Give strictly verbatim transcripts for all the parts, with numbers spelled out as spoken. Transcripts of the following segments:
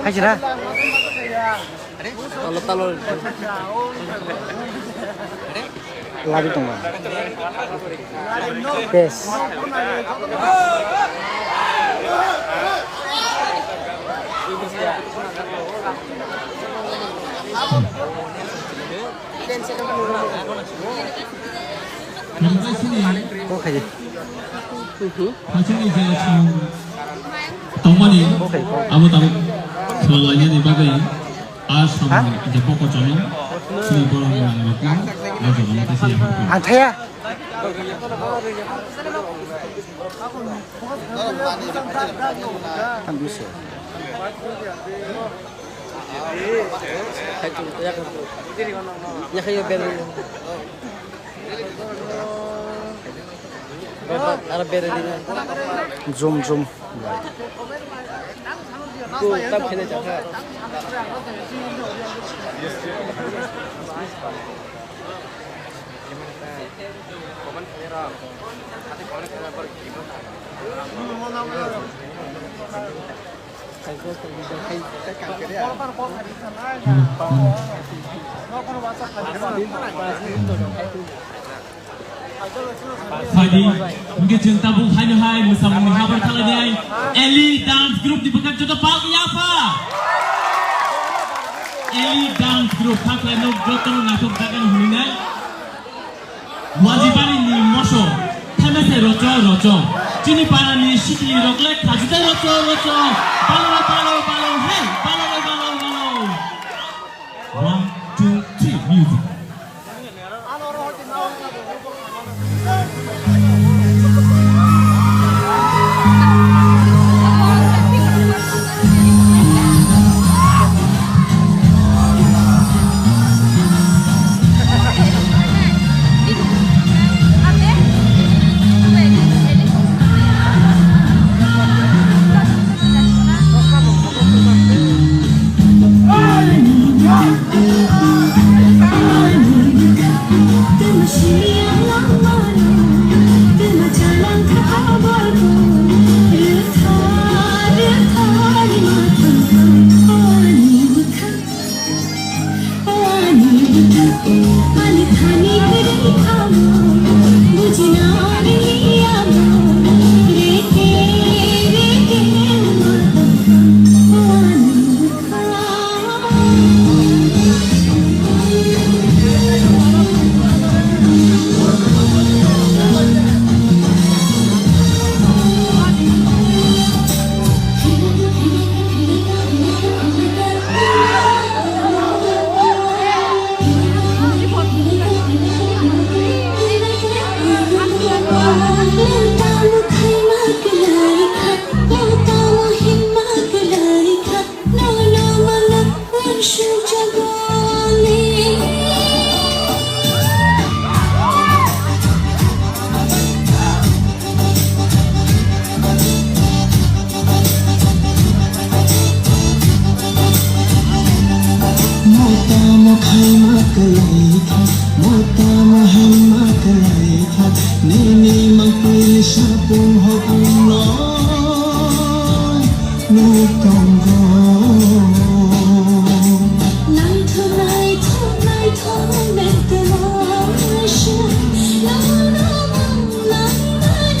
Hai sira. Lari tongma. Bes. Kok hai. Hachini je chwng tongmani abo tabuk swlanglainani bagwi a samung je bokochano chini borokni nangrokno o jaga no kaisa yapharkha. Ang thaya. Ang bisa. Yakhai yo bel. Aro bere di na. Zoom, zoom. Ko tab khene chakha. Phaidi, hwnkhe chwng tabuk haino hai mwsamungni habar thanglainai Eli dance group ni bwkhak joto palni yapha. Eli dance group thaklaino jotono naithok jagano hwnwi nai. Wajibari ni moso, thaimase rocho rocho. Chini para ni sikli rok le khajutai rocho rocho. Palo palo palo, hey, palo palo palo. One, two, three, music. Kalaikha, mota mahamma kalaikha, nini mangpili sapung hokungno nuk tongo. Naithok, naithok, naithok, naithok, naithok, naithok, naithok, naithok,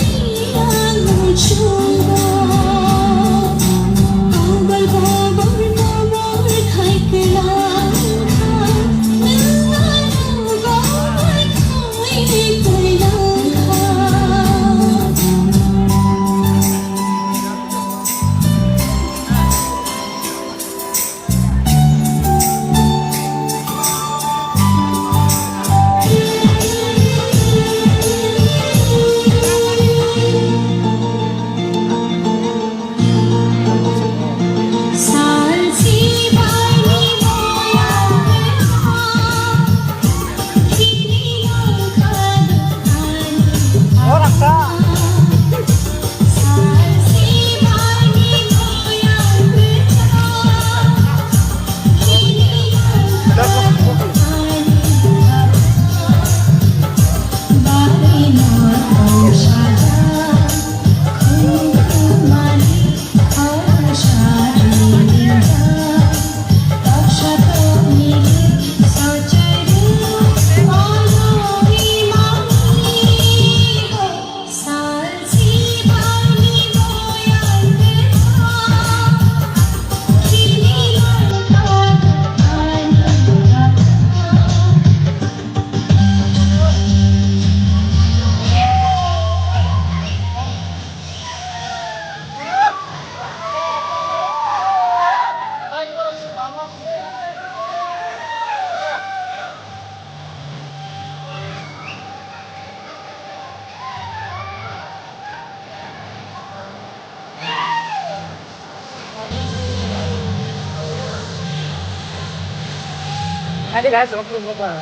Adi guys, waktu berapa?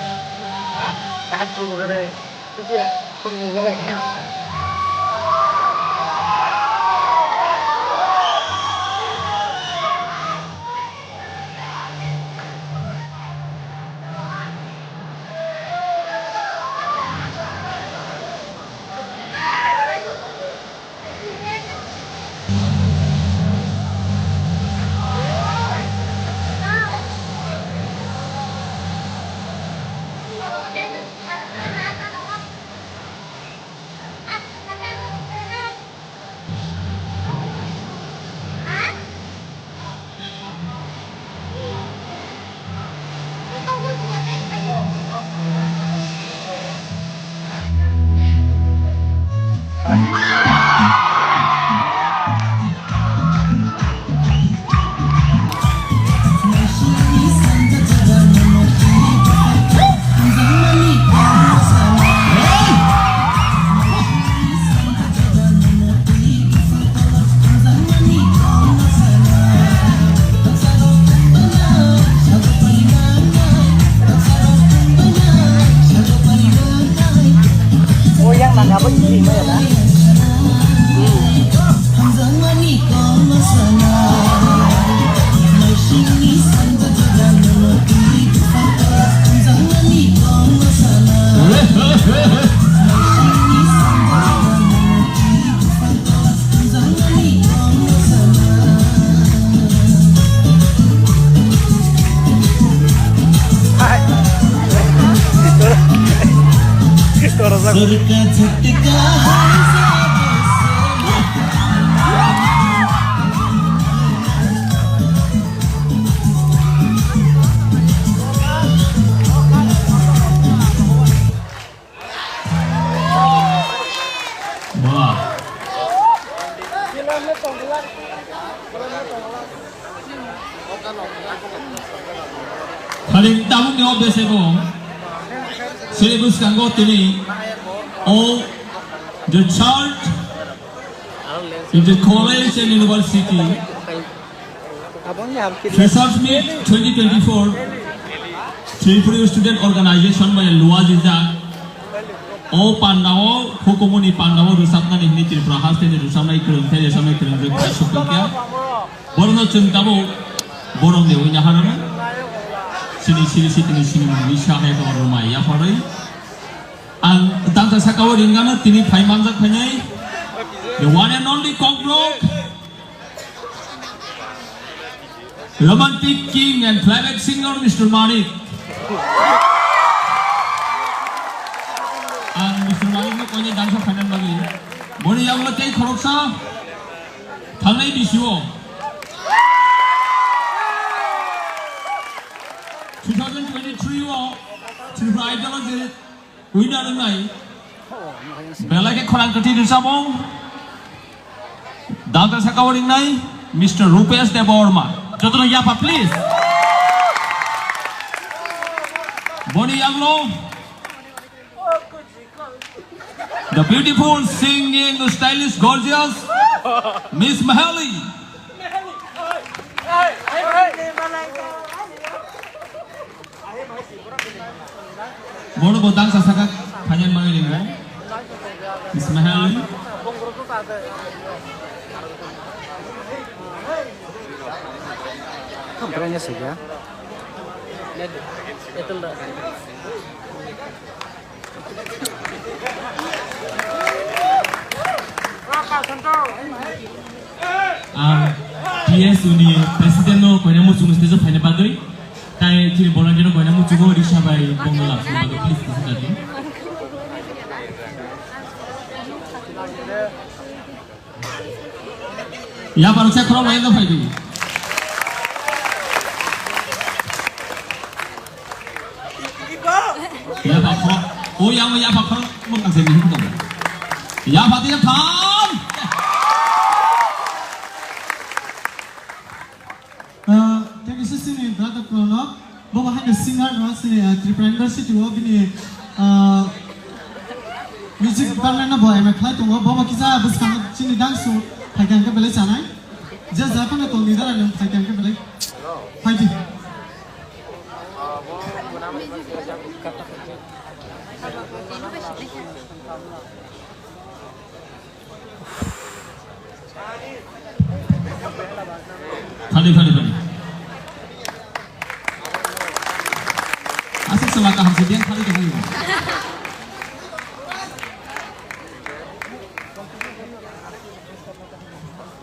Satu, berapa? O yang nang apa ini, ya, kan? Ba. Khaling tabukni o besebo sini bwskango tini o the chart in the college and university. Freshers Meet twenty twenty-four Tripura Student Organization bai luajijak. O pandao, hukumuni pandao rwchapnani hwnwi Tripura hasteni rwchapnai kwrwngthai, rwchapnai kwrwngthai kaisuk tongkha. Borokno chwng tabuk borom de wngya harano. Sini siri sitini sini mani sahai ko rumai ya pharai. Ang tangta saka o ringano tini phai manjak phainai. The one and only Kokborok. Romantic king and playback singer Mister Manik. Ang Mister Manik no koine dangsa phainani bagwi. Boni yago tei khoroksa thangnai bisio. Two thousand twenty-three o Tripura Idol o je winner wngnai belai khe khorang kwthwi rwchapmung. Dangka saka o ringnai Mister Rupesh Debbarma. Jotono yapha, please. Boni yaglo the beautiful, singing, stylish, gorgeous Miss Mahali. Bono bo dangsa saka phainani bagwi ringo. Ismail Ali. Kamprai nya sega. Ang T S U ni president no koina muchung stage o phaina bagwi, tai chini volunteer no koina muchungo risa bai bongno lapsna bagwi please kisa kati. Ya baru saya khorok lain no phaidi. Ya bakhro. Oh yang ya bakhro mun kasih ni hukum. Ya pati ya phan. Ah, thank you, sini brother Pranab. Bo bahai ni singer no sini, ah, Tripura University o bini, ah, music department no bo M A khlai tongo. Bo bo kisa bwskango chini dance show phaikha hwnkhe belai chanai. Je ja phano tongni dara nung phaikha hwnkhe belai phaidi. Phani, phani, phani. Aswk chwla kaham se biyang phani tongwi.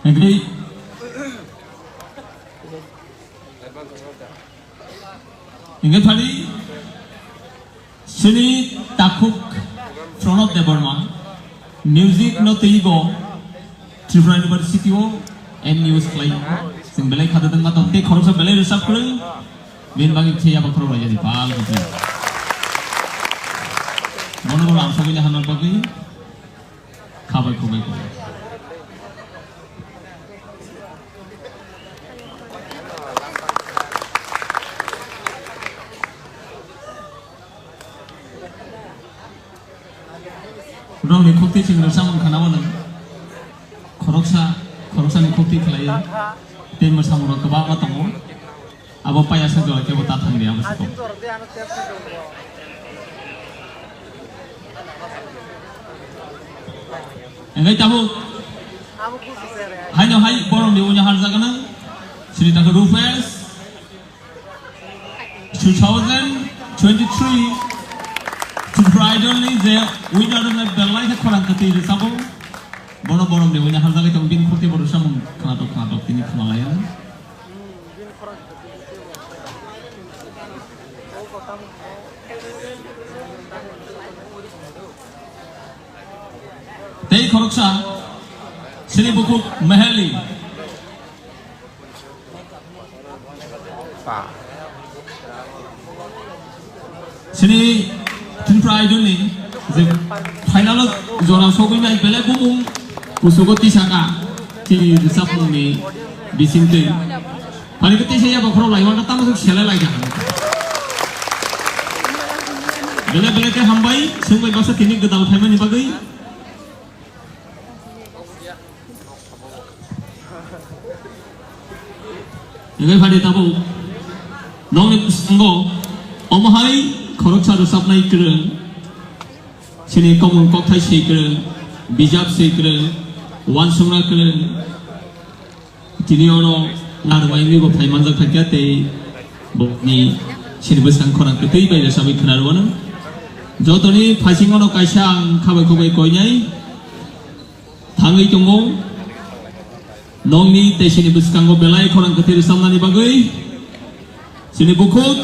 Hingke, hingke phani. Chini takhuk Pranab Debbarma, music no twibo Tripura University o M use khlai, chwng belai khada dwngma tong tei khoroksa belai rwchap kwrwi, bini bagwi phiya bakhorok raijani pal kuchuk. Bono bo lamsogwi hamna bagwi khabai khubai khubai. Rokni khukti chwng rwchapmung khwnao nwng. Khoroksa, khoroksani khukti khlaiwi tei mwsamung rok kwbangma tongo. Abo paya se jora kebo ta thangdi abo se kok. Engai tabuk. Haino hai borokni unya harjaganang. Sri Thakur Rufesh. Two thousand twenty-three Tripura Idol ni je winner wngkha belai khe khorang kwtwi rwchapmung. Bono borok ni winner hamjakgwi tongo, bini khukti bo rwchapmung khwnatok khwnatok tini khwnalaiya. Tei khoroksa chini bukhuk Meheli. Chini Tripura Idol ni je final o jora sogwi nai belai bumung kusugo tisaka chini rwchapmung ni bisingtwi. Phani khe tisa ya bokhorok lai wangkha tamo suk sele lai kha. Belai belai khe hambai, chwng bai baksa tini gwdal phaimani bagwi. Hingke phadi tabuk nokni bwskango omo hai khoroksa rwchapnai kwrwng, chini komon kokthai swi kwrwng, bijap swi kwrwng, uansukna kwrwng, tini ono narwknai wngwi bo phai manjak phaikha tei bokni Chini bwskang khorang kwtwi bai rwchapwi khwnarwano. Jotoni phaisingono kaisa ang khabai khubai koinai thangwi tongo. Nokni tei chini bwskango belai khorang kwtwi rwchapnani bagwi chini bukhuk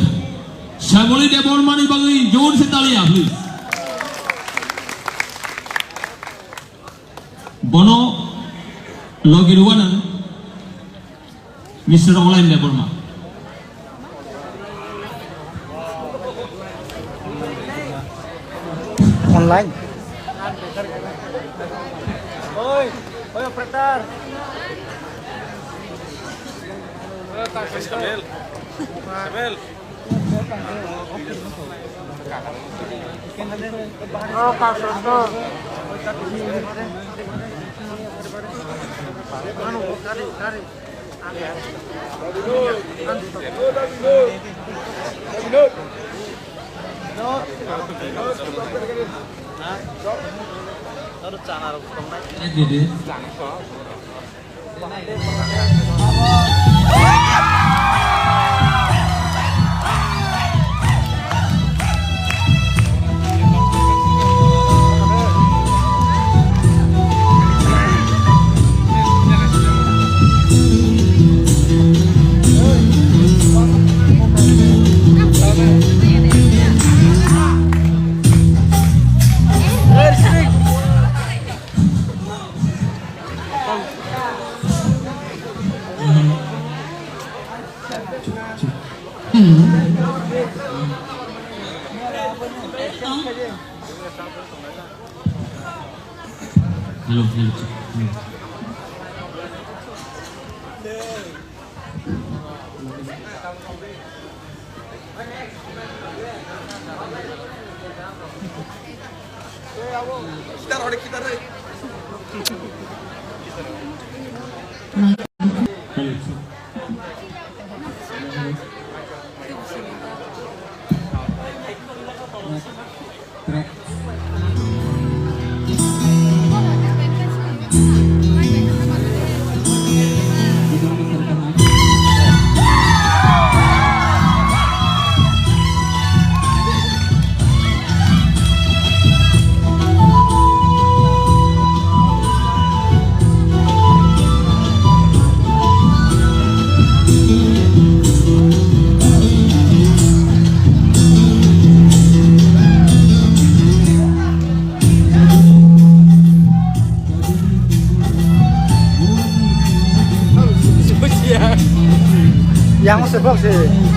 Shamoli Debbarmani bagwi jorse talia, please. Bono logi rwano Mister Online Debbarma. Online. Oi, oi, operator. Kamil. Kamil. Hello, hello, hello. Yang se bok se.